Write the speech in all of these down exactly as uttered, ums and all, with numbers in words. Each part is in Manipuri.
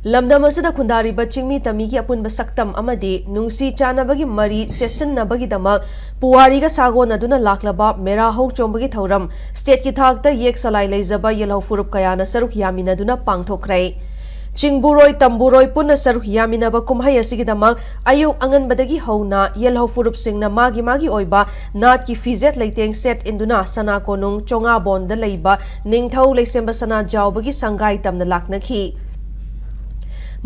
ꯂꯝꯗꯝ ꯑꯁꯤꯗ ꯈꯨꯟꯗꯥꯔꯤꯕ ꯆꯤꯡꯃꯤ ꯇꯝꯃꯤꯒꯤ ꯑꯄꯨꯟꯕ ꯁꯛꯇꯝ ꯑꯃꯗꯤ ꯅꯨꯡꯁꯤ ꯆꯥꯟꯅꯕꯒꯤ ꯃꯔꯤ ꯆꯦꯠꯁꯤꯟꯅꯕꯒꯤꯗꯃꯛ ꯄꯨꯋꯥꯔꯤꯒ ꯁꯥꯒꯣꯟꯅꯗꯨꯅ ꯂꯥꯛꯂꯕ ꯃꯦꯔꯥ ꯍꯧ ꯆꯣꯡꯕꯒꯤ ꯊꯧꯔꯝ ꯁ꯭ꯇꯦꯠꯀꯤ ꯊꯥꯛꯇ ꯌꯦꯛ ꯁꯂꯥꯏ ꯂꯩꯖꯕ ꯌꯦꯜꯍꯧ ꯐꯨꯔꯨꯞ ꯀꯌꯥꯅ ꯁꯔꯨꯛ ꯌꯥꯃꯤꯟꯅꯗꯨꯅ ꯄꯥꯡꯊꯣꯛꯈ꯭ꯔꯦ꯫ ꯆꯤꯡꯕꯨꯔꯣꯏ ꯇꯝꯕꯨꯔꯣꯏ ꯄꯨꯟꯅ ꯁꯔꯨꯛ ꯌꯥꯃꯤꯟꯅꯕ ꯀꯨꯝꯍꯩ ꯑꯁꯤꯒꯤꯗꯃꯛ ꯑꯌꯨꯛ ꯑꯉꯟꯕꯗꯒꯤ ꯍꯧꯅ ꯌꯦꯜꯍꯧ ꯐꯨꯔꯨꯞꯁꯤꯡꯅ ꯃꯥꯒꯤ ꯃꯥꯒꯤ ꯑꯣꯏꯕ ꯅꯥꯠꯀꯤ ꯐꯤꯖꯦꯠ ꯂꯩꯇꯦꯡ ꯁꯦꯠ ꯏꯟꯗꯨꯅ ꯁꯅꯥ ꯀꯣꯅꯨꯡ ꯆꯣꯉꯥꯕꯣꯟꯗ ꯂꯩꯕ ꯅꯤꯡꯊꯧ ꯂꯩꯁꯦꯝꯕ ꯁꯅꯥ ꯖꯥꯎꯕꯒꯤ ꯁꯪꯒꯥꯏ ꯇꯝꯅ ꯂꯥꯛꯅꯈꯤ꯫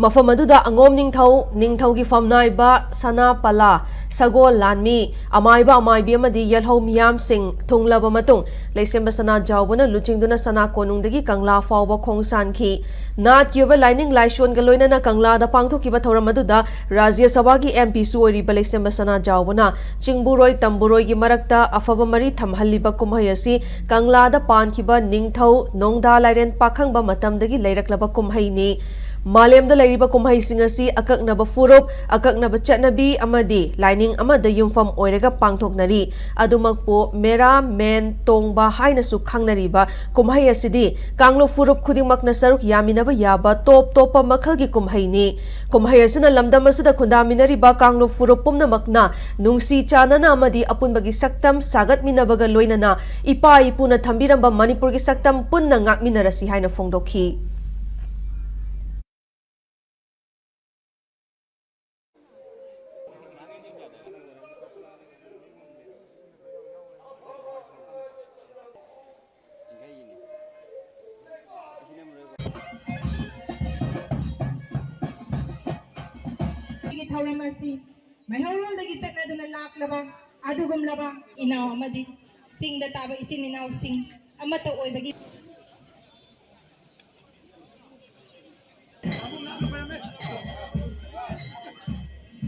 ꯃꯐꯝ ꯑꯗꯨꯗ ꯑꯉꯣꯝ ꯅꯤꯡꯊꯧ, ꯅꯤꯡꯊꯧꯒꯤ ꯐꯝꯅꯥꯏꯕ ꯁꯅꯥ ꯄꯂꯥ, ꯁꯒꯣꯜ ꯂꯥꯟꯃꯤ, ꯑꯃꯥꯏꯕ ꯑꯃꯥꯏꯕꯤ ꯑꯃꯗꯤ ꯌꯦꯜꯍꯧ ꯃꯤꯌꯥꯝꯁꯤꯡ ꯊꯨꯡꯂꯕ ꯃꯇꯨꯡ, ꯂꯩꯁꯦꯝꯕ ꯁꯅꯥ ꯖꯥꯎꯕꯅ ꯂꯨꯆꯤꯡꯗꯨꯅ ꯁꯅꯥ ꯀꯣꯅꯨꯡꯗꯒꯤ ꯀꯪꯂꯥ ꯐꯥꯎꯕ ꯈꯣꯡꯁꯥꯟꯈꯤ꯫ ꯅꯥꯠꯀꯤ ꯑꯣꯏꯕ ꯂꯥꯏꯅꯤꯡ ꯂꯥꯏꯁꯣꯟꯒ ꯂꯣꯏꯅꯅ ꯀꯪꯂꯥꯗ ꯄꯥꯡꯊꯣꯛꯈꯤꯕ ꯊꯧꯔꯝ ꯑꯗꯨꯗ ꯔꯥꯖ꯭ꯌ ꯁꯚꯥꯒꯤ ꯑꯦꯝ ꯄꯤꯁꯨ ꯑꯣꯏꯔꯤꯕ ꯂꯩꯁꯦꯝꯕ ꯁꯅꯥ ꯖꯥꯎꯕꯅ ꯆꯤꯡꯕꯨꯔꯣꯏ ꯇꯝꯕꯨꯔꯣꯏꯒꯤ ꯃꯔꯛꯇ ꯑꯐꯕ ꯃꯔꯤ ꯊꯝꯍꯜꯂꯤꯕ ꯀꯨꯝꯍꯩ ꯑꯁꯤ ꯀꯪꯂꯥꯗ ꯄꯥꯟꯈꯤꯕ ꯅꯤꯡꯊꯧ ꯅꯣꯡꯗꯥ ꯂꯥꯏꯔꯦꯟ ꯄꯥꯈꯪꯕ ꯃꯇꯝꯗꯒꯤ ꯂꯩꯔꯛꯂꯕ ꯀꯨꯝꯍꯩꯅꯤ꯫ ꯃꯥꯂꯦꯝꯗ ꯂꯩꯔꯤꯕ ꯀꯨꯝꯍꯩꯁꯤꯡ ꯑꯁꯤ ꯑꯀꯛꯅꯕ ꯐꯨꯔꯨꯞ, ꯑꯀꯛꯅꯕ ꯆꯠꯅꯕꯤ ꯑꯃꯗꯤ ꯂꯥꯏꯅꯤꯡ ꯑꯃꯗ ꯌꯨꯝꯐꯝ ꯑꯣꯏꯔꯒ ꯄꯥꯡꯊꯣꯛꯅꯔꯤ꯫ ꯑꯗꯨꯃꯛꯄꯨ ꯃꯦꯔꯥ ꯃꯦꯟ ꯇꯣꯡꯕ ꯍꯥꯏꯅꯁꯨ ꯈꯪꯅꯔꯤꯕ ꯀꯨꯝꯍꯩ ꯑꯁꯤꯗꯤ ꯀꯥꯡꯂꯨꯞ ꯐꯨꯔꯨꯞ ꯈꯨꯗꯤꯡꯃꯛꯅ ꯁꯔꯨꯛ ꯌꯥꯃꯤꯟꯅꯕ ꯌꯥꯕ ꯇꯣꯞ ꯇꯣꯞꯄ ꯃꯈꯜꯒꯤ ꯀꯨꯝꯍꯩꯅꯤ꯫ ꯀꯨꯝꯍꯩ ꯑꯁꯤꯅ ꯂꯝꯗꯝ ꯑꯁꯤꯗ ꯈꯨꯟꯗꯥꯃꯤꯟꯅꯔꯤꯕ ꯀꯥꯡꯂꯨꯞ ꯐꯨꯔꯨꯞ ꯄꯨꯝꯅꯃꯛꯅ ꯅꯨꯡꯁꯤ ꯆꯥꯟꯅꯅ ꯑꯃꯗꯤ ꯑꯄꯨꯟꯕꯒꯤ ꯁꯛꯇꯝ ꯁꯥꯒꯠꯃꯤꯟꯅꯕꯒ ꯂꯣꯏꯅꯅ ꯏꯄꯥ ꯏꯄꯨꯅ ꯊꯝꯕꯤꯔꯝꯕ ꯃꯅꯤꯄꯨꯔꯒꯤ ꯁꯛꯇꯝ ꯄꯨꯟꯅ ꯉꯥꯛꯃꯤꯟꯅꯔꯁꯤ ꯍꯥꯏꯅ ꯐꯣꯡꯗꯣꯛꯈꯤ꯫ ꯁꯤꯒꯤ ꯊꯧꯔꯝ ꯑꯁꯤ ꯃꯩꯍꯧꯔꯣꯜꯗꯒꯤ ꯆꯠꯅꯗꯨꯅ ꯂꯥꯛꯂꯕ ꯑꯗꯨꯒꯨꯝꯂꯕ ꯏꯅꯥꯎ ꯑꯃꯗꯤ ꯆꯤꯡꯗ ꯇꯥꯕ ꯏꯆꯤꯟ ꯏꯅꯥꯎꯁꯤꯡ ꯑꯃꯠꯇ ꯑꯣꯏꯕꯒꯤ